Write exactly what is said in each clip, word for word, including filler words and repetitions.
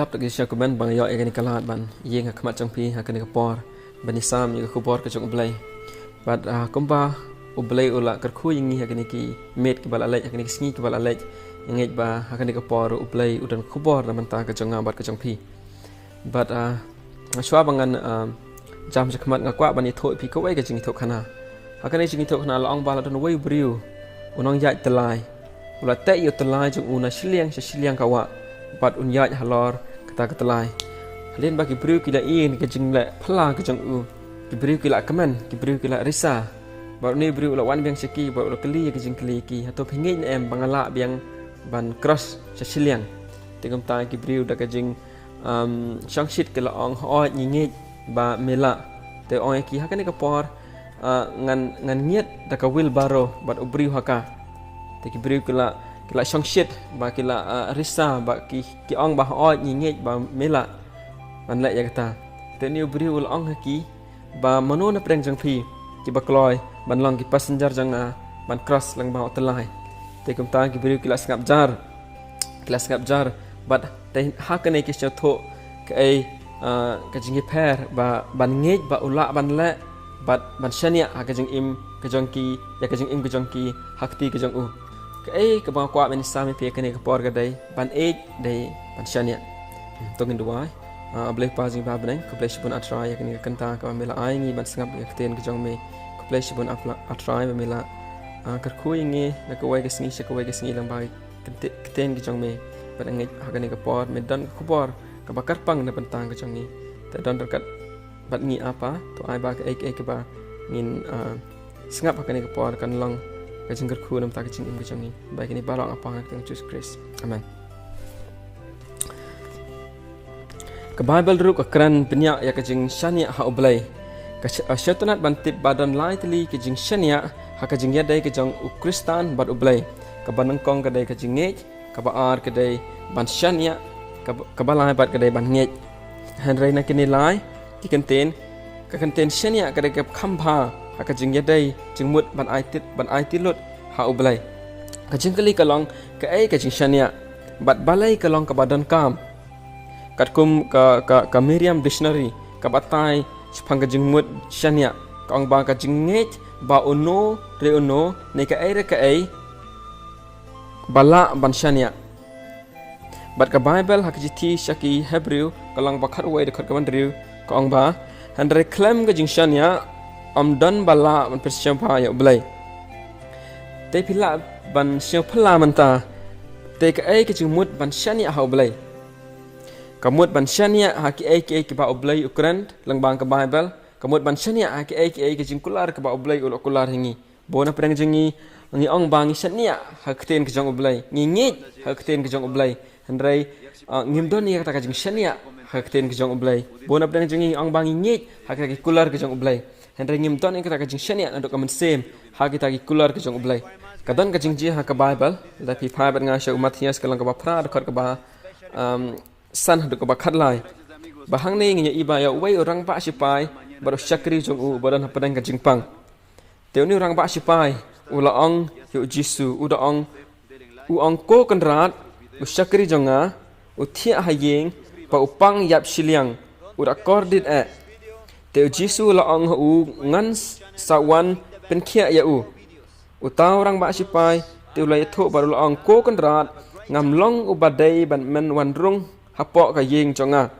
Ki sha kumne ba nga ïoh ïa kane ka lad ban ïeng ha khmat jong phi ha kane ka por ban ïasam ïa ka khubor ka jong U Blei. Bad, ah, kumba U Blei u la kyrkhu ïa ngi ha kine ki miet kiba la leit, ha kine ki sngi kiba la leit, nga ngeit ba ha kane ka por U Blei u don khubor na bynta ka jong nga bad ka jong phi. Bad, ah, shuwa ba ngan, ah, jam shakhmat, nga kwah ban ïathuh ïa phi kawei ka jingïathuhkhana. Ha kane ka jingïathuhkhana la ong ba la don uwei u briew, u nongïaid tyllai. U la teh ïa u tyllai jong u na shiliang sha shiliang ka wah, bad un ïaid halor kata ka tyllai. Hadien ba ki briew ki la ïohi ïa ka jingleh phylla ka jong u, ki briew ki la kmen, ki briew ki la risa. Bad une u briew u la wan biang sha ki bad u la kylli ïa ka jingkylli ïa ki, hato phi ngeit ne em ba nga lah biang ban cross sha shiliang? Te kumta ki briew da ka jing, um, shongshit ki la ong, hooid ngi ngeit ba me lah. Te u ong ïa ki, ha kane ka por, ah, ngan, ngan ngiat da ka wheelbarrow bad u briew ha ka. Te ki briew ki la, ki la shongshit bad ki la, ah, risa bad ki, ki ong ba hooid ngi ngeit ba me lah ban leh ïa kata. Te une u briew u la ong ha ki ba mano na pdeng jong phi kiba kloi ban long ki passenger jong nga ban cross lyngba u tyllai. Te kumta ki briew ki la sngap jar, ki la sngap jar. Bad te ha kane ka sngewthuh kaei, ah, ka jingïapher ba ban ngeit ba u lah ban leh bad ban shaniah ha ka jingim ka jong ki, ïa ka jingim ka jong ki ha kti ka jong u. Kaei kaba nga kwah ban ïasam ïa phi ha kane ka por ka dei ban ïeit, dei ban shaniah. Hmm, to ngin duwai. Ah, A Blei Kpa jong ngi ba ha bneng, khublei shibun A Trai ïa kane ka kynta kaba me la ai ngi ban sngap ïa ka ktien ka jong me. Khublei shibun A Trai ba me la, ah, kyrkhu ïa ngi na kawei ka sngi sha kawei ka sngi lyngba ka kynti-, ktien ka jong me. Bad nga ngeit ha kane ka por me don ka khubor kaba kyrpang na bynta ka jong ngi. Te don ryngkat bad ngi, A Pa, to ai ba kaei kaei kaba ngin, ah, sngap ha kane ka por kan long ka jingkyrkhu na bynta ka jingim ka jong ngi. Ba ïa kine baroh nga pan ha ka kyrteng U Jisu Khrist. Amen. Ka Baibl ruh ka kren bniah ïa ka jingshaniah ha U Blei. Ka sh-, ah, sngewtynnad ban tip ba don lai tylli ka jingshaniah ha ka jingïadei ka jong u Khristan bad U Blei. Kaba nyngkong ka dei ka jingngeit, kaba ar ka dei ban shaniah, kaba, kaba lai pat ka dei ban ngeit. Hynrei na kine lai ki kyntien, ka kyntien shaniah ka dei kaba kham bha ha ka jingïadei jingmut ban aiti, ban aiti lut ha U Blei. Ka jingkylli ka long, kaei ka jingshaniah bad balei ka long kaba donkam? Katkum ka, ka, ka Merriam Dictionary ka batai shaphang ka jingmut shaniah, ka ong ba ka jingngeit ba uno re uno ne kaei re kaei ba lah ban shaniah. Bad ka Baibl ha ka shithi sha ki Hebru ka lynnong ba khatwei dkhot kaba hynriew ka ong ba, hynrei khlem ka jingshaniah ym don ba lah ban pynsngewbha ïa U Blei. Te phi lah ban sngew phylla mynta, te kaei ka jingmut ban shaniah ha U Blei? Ka mut ban shaniah ha kiei kiei kiba U Blei u kren lyngba ka Baibl. Ka mut ban shaniah ha kiei kiei ki jingkular kiba U Blei u la kular ha ngi. Bun na pdeng jong ngi, ngi ong ba ngi shaniah ha ka ktien ka jong U Blei, ngi ngeit ha ka ktien ka jong U Blei. Hynrei, ah, ngim don ïa kata ka jingshaniah ha ka ktien ka jong U Blei. Bun na pdeng jong ngi, ngi ong ba ngi ngeit ha kita ki kular ka jong U Blei, hynrei ngim don ïa kata ka jingshaniah naduh ka mynsiem ha kita ki kular ka jong U Blei. Ka don ka jingjia ha ka Baibl, lada phi phai bad nga sha u Mathaios ka lynnong kaba phra dkhot kaba, um, san haduh kaba khatlai. Ba hangne ngin ïohi ba ïa uwei u rangbah shipai bad u shakri jong u uba don hapdeng ka jingpang. Te une u rangbah shipai u la ong ïa U Jisu, u da ong, u ong, ko Kynrad, u shakri jong nga u thiah ha ïing bad u pang ïap shiliang, u da kordit eh. Te U Jisu u la ong ha u, ngan s-, sa wan pynkhiah ïa u. Uta u rangbah shipai te u la ïathuh bad u la ong, ko Kynrad, ngam long uba dei ban men wan rung hapoh ka ïing jong nga.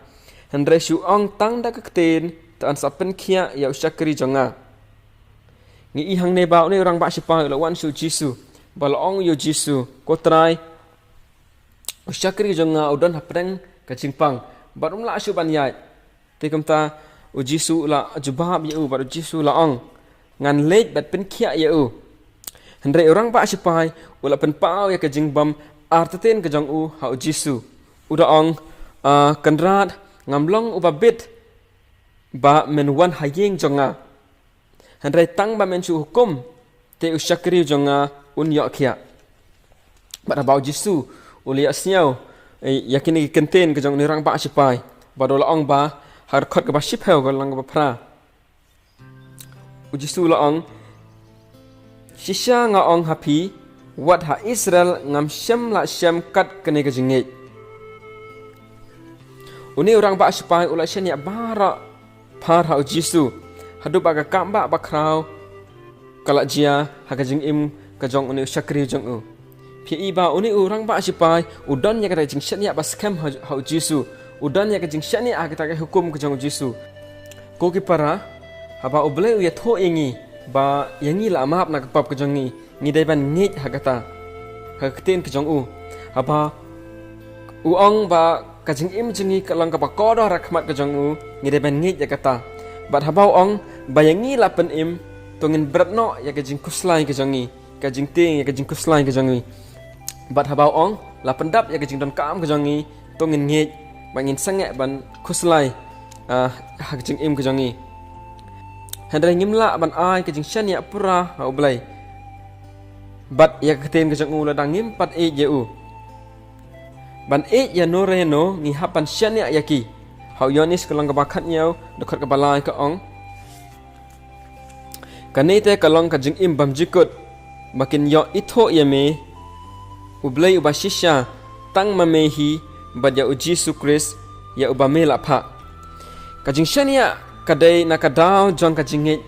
Hynrei shu ong tang da ka ktien, te yn sa pynkhiah ïa u shakri jong nga. Ngi i hangne ba une u rangbah shipai u la wan sha U Jisu bad u la ong ïa U Jisu, ko Trai, u shakri jong nga u don hapdeng ka jingpang bad um lah shuh ban ïaid. Te kumta U Jisu u la jubab ïa u bad U Jisu u la ong, ngan leit bad pynkhiah ïa u. Hynrei u rangbah shipai u la pynpaw ïa ka jingbym artatien ka jong u ha U Jisu. U da ong, ah, Kynrad, ngam long uba bit ba men wan ha ïing jong nga. Hynrei tang ba men shu hukum, te u shakri jong nga un ïoh khiah. Bad haba U Jisu u la ïohsngew, eh, ïa kine ki kyntien ka jong une u rangbah shipai, bad u la ong ba, ha ka dkhot kaba shiphew ka lynnong kaba phra, U Jisu u la ong, shisha nga ong ha phi, wat ha Israel ngam shym la shem kat kane ka jingngeit. Une u rangbah shipai u la shaniah baroh phar ha u Jisu, haduh ba ka kambah bakhraw ka la jia ha ka jingim ka jong une u shakri jong u. Phi i ba une u rangbah shipai u don ïa kata ka jingshaniah ba skhem ha, ha u Jisu. U don ïa ka jingshaniah ha kata ka hukum ka jong u Jisu. Ko ki para, haba U Blei u ïathuh ïa ngi ba ïa ngi la map na ka pap ka jong ngi, ngi dei ban ngeit ha kata, ha ka ktien ka jong u. Haba u ong ba ka jingim jong ngi ka long kaba kordor ha khmat ka jong u, ngi dei ban ngeit ïa kata. Bad haba u ong ba ïa ngi la pynim, to ngin bret noh ïa ka jingkhuslai ka jong ngi, ka jingtieng ïa ka jingkhuslai ka jong ngi. Bad haba u ong la pyndap ïa ka jingdonkam ka jong ngi, to ngin ngeit ba ngin sangeh ban khuslai, ah, ha ka jingim ka jong ngi. Hynrei ngim lah ban ai ka jingshaniah pura ha U Blei bad ïa ka ktien ka jong u lada ngim pat ïeit ïa u. Ban ïeit ïa no re no ngi hap ban shaniah ïa ki. Ha u Ïoannis ka lynnong kaba khathynñiew, dkhot kaba lai ka ong: Kane te ka long ka jingim bymjukut, ba kin ïoh ithuh ïa me, U Blei uba shisha, tang ma me hi, bad ïa u Jisu Khrist, ïa uba me la phah. Ka jingshaniah ka dei na ka daw jong ka jingngeit.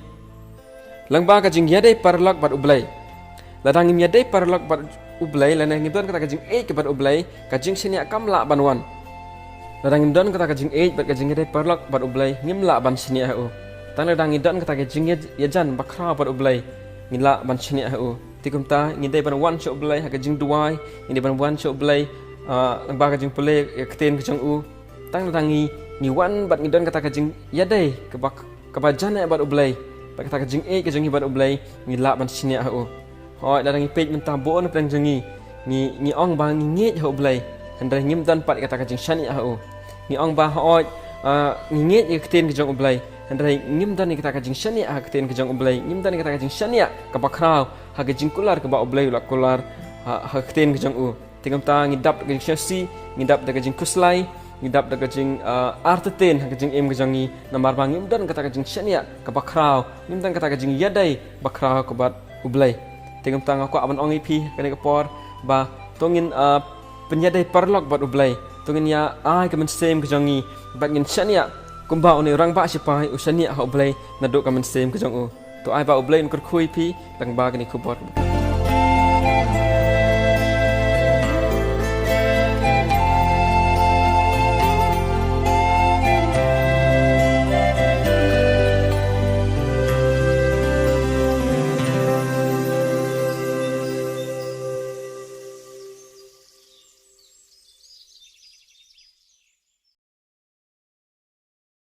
Lyngba ka jingïadei paralok bad U Blei. Lada ngim ïadei paralok bad U Blei, lane ngim don kata ka jingïeit bad U Blei, ka jingshaniah kam lah ban wan. Lada ngim don kata ka jingïeit bad ka jingïadei paralok bad U Blei, ngim lah ban shaniah ha u. Tang lada ngi don kata ka jingïa-, ïajan bakhraw bad U Blei, ngi lah ban shaniah ha u. Te kumta ngi dei ban wan sha U Blei ha ka jingduwai, ngi dei ban wan sha U Blei, ah, lyngba ka jingpule ïa ka ktien ka jong u. Tang lada ngi, ngi wan bad ngi don kata ka jingïadei kaba, kaba janai bad U Blei, bad kata ka jingïeit ka jong ngi bad U Blei, ngi lah ban shaniah ha u. Hooid, lada ngi peit mynta bun na pdeng jong ngi, ngi, ngi ong ba ngi ngeit ha U Blei, hynrei ngim don pat kata ka jingshaniah ha u. Ngi ong ba hooid, ah, ngi ngeit ïa ka ktien ka jong U Blei, hynrei ngim don ïa kata ka jingshaniah ha ka ktien ka jong U Blei, ngim don ïa kata ka jingshaniah kaba khraw ha ka jingkular kaba U Blei u la kular ha, ha ka ktien ka jong u. Te kumta ngi dap da ka jingsngewsih, ngi dap da ka jingkhuslai, ngi dap da ka jing, ah, artatien ha ka jingim ka jong ngi, namar ba ngim don kata ka jingshaniah kaba khraw, ngim don kata ka jingïadei bakhraw ka bad U Blei. Te kumta nga kwah ban ong ïa phi kane ka por ba to ngin, ah, pynïadei paralok bad U Blei. To ngin ïa ai ka mynsiem ka jong ngi bad ngin shaniah kumba une u rangbah shipai u shaniah ha U Blei naduh ka mynsiem ka jong u. To ai ba U Blei un kyrkhu ïa phi lyngba kane ka khubor.